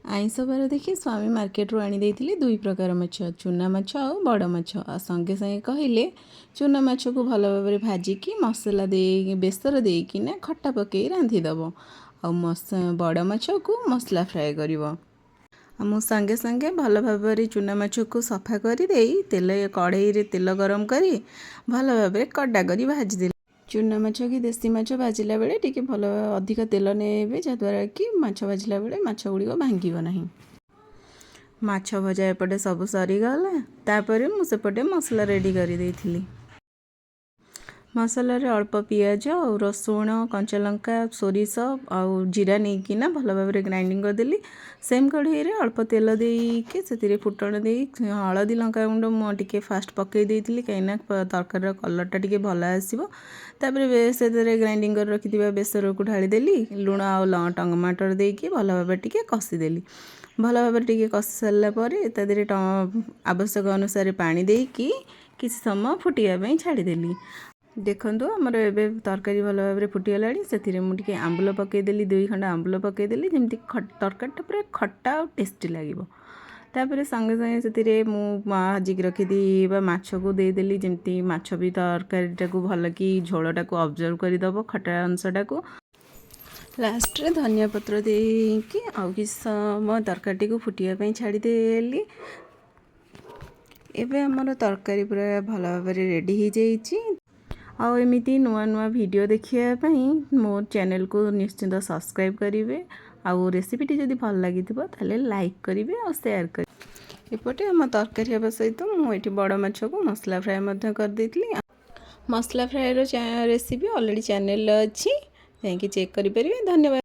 ଆଇଁଷ ବାର ଦେଖି ସ୍ୱାମୀ ମାର୍କେଟରୁ ଆଣିଦେଇଥିଲେ ଦୁଇ ପ୍ରକାର ମାଛ, ଚୁନା ମାଛ ଆଉ ବଡ଼ ମାଛ। ଆଉ ସଙ୍ଗେ ସଙ୍ଗେ କହିଲେ, ଚୁନା ମାଛକୁ ଭଲ ଭାବରେ ଭାଜିକି ମସଲା ଦେଇ, ବେସର ଦେଇକିନା ଖଟା ପକାଇ ରାନ୍ଧିଦେବ ଆଉ ବଡ଼ ମାଛକୁ ମସଲା ଫ୍ରାଏ କରିବ। ଆଉ ମୁଁ ସଙ୍ଗେ ସଙ୍ଗେ ଭଲ ଭାବରେ ଚୁନା ମାଛକୁ ସଫା କରିଦେଇ, ତେଲ କଢ଼େଇରେ ତେଲ ଗରମ କରି ଭଲ ଭାବରେ କଡ଼ା କରି ଭାଜିଦେଲି। ଚୁନା ମାଛ କି ଦେଶୀ ମାଛ ଭାଜିଲା ବେଳେ ଟିକେ ଭଲ ଅଧିକ ତେଲ ନେବେ, ଯାହାଦ୍ୱାରା କି ମାଛ ଭାଜିଲା ବେଳେ ମାଛ ଗୁଡ଼ିକ ଭାଙ୍ଗିବ ନାହିଁ। ମାଛ ଭଜା ଏପଟେ ସବୁ ସରିଗଲା। ତାପରେ ମୁଁ ସେପଟେ ମସଲା ରେଡ଼ି କରିଦେଇଥିଲି। ମସଲାରେ ଅଳ୍ପ ପିଆଜ ଆଉ ରସୁଣ, କଞ୍ଚା ଲଙ୍କା, ସୋରିଷ ଆଉ ଜିରା ନେଇକିନା ଭଲ ଭାବରେ ଗ୍ରାଇଣ୍ଡିଙ୍ଗ କରିଦେଲି। ସେମ୍ କଢ଼େଇରେ ଅଳ୍ପ ତେଲ ଦେଇକି ସେଥିରେ ଫୁଟଣ ଦେଇ, ହଳଦୀ, ଲଙ୍କା ଗୁଣ୍ଡ ମୁଁ ଟିକେ ଫାଷ୍ଟ ପକାଇ ଦେଇଥିଲି, କାହିଁକିନା ତରକାରୀର କଲର୍ଟା ଟିକେ ଭଲ ଆସିବ। ତାପରେ ସେଥିରେ ଗ୍ରାଇଣ୍ଡିଙ୍ଗ କରି ରଖିଥିବା ବେସରକୁ ଢାଳିଦେଲି। ଲୁଣ ଆଉ ଟମାଟର ଦେଇକି ଭଲ ଭାବରେ ଟିକେ କଷିଦେଲି। ଭଲ ଭାବରେ ଟିକେ କଷି ସାରିଲା ପରେ ତା ଦେହରେ ଆବଶ୍ୟକ ଅନୁସାରେ ପାଣି ଦେଇକି କିଛି ସମୟ ଫୁଟିବା ପାଇଁ ଛାଡ଼ିଦେଲି। ଦେଖନ୍ତୁ, ଆମର ଏବେ ତରକାରୀ ଭଲ ଭାବରେ ଫୁଟିଗଲାଣି। ସେଥିରେ ମୁଁ ଟିକେ ଆମ୍ବୁଲ ପକାଇଦେଲି, ଦୁଇ ଖଣ୍ଡ ଆମ୍ବୁଲ ପକାଇଦେଲି, ଯେମିତି ତରକାରୀଟା ପୁରା ଖଟା ଆଉ ଟେଷ୍ଟି ଲାଗିବ। ତାପରେ ସଙ୍ଗେ ସଙ୍ଗେ ସେଥିରେ ମୁଁ ଭାଜିକି ରଖିଥିବା ମାଛକୁ ଦେଇଦେଲି, ଯେମିତି ମାଛ ବି ତରକାରୀଟାକୁ ଭଲକି ଝୋଳଟାକୁ ଅବଜର୍ଭ କରିଦେବ, ଖଟା ଅଂଶଟାକୁ। ଲାଷ୍ଟରେ ଧନିଆ ପତ୍ର ଦେଇକି ଆଉ କିଛି ସମୟ ତରକାରୀଟିକୁ ଫୁଟିବା ପାଇଁ ଛାଡ଼ିଦେଲି। ଏବେ ଆମର ତରକାରୀ ପୁରା ଭଲ ଭାବରେ ରେଡ଼ି ହେଇଯାଇଛି। ଆଉ ଏମିତି ନୂଆ ନୂଆ ଭିଡ଼ିଓ ଦେଖିବା ପାଇଁ ମୋ ଚ୍ୟାନେଲକୁ ନିଶ୍ଚିନ୍ତ ସବସ୍କ୍ରାଇବ୍ କରିବେ। ଆଉ ରେସିପିଟି ଯଦି ଭଲ ଲାଗିଥିବ, ତାହେଲେ ଲାଇକ୍ କରିବେ ଆଉ ସେୟାର କରିବେ। ଏପଟେ ଆମ ତରକାରୀ ହେବା ସହିତ ମୁଁ ଏଠି ବଡ଼ ମାଛକୁ ମସଲା ଫ୍ରାଏ ମଧ୍ୟ କରିଦେଇଥିଲି। ମସଲା ଫ୍ରାଏର ରେସିପି ଅଲରେଡ଼ି ଚ୍ୟାନେଲରେ ଅଛି, ଯାଇକି ଚେକ୍ କରିପାରିବେ। ଧନ୍ୟବାଦ।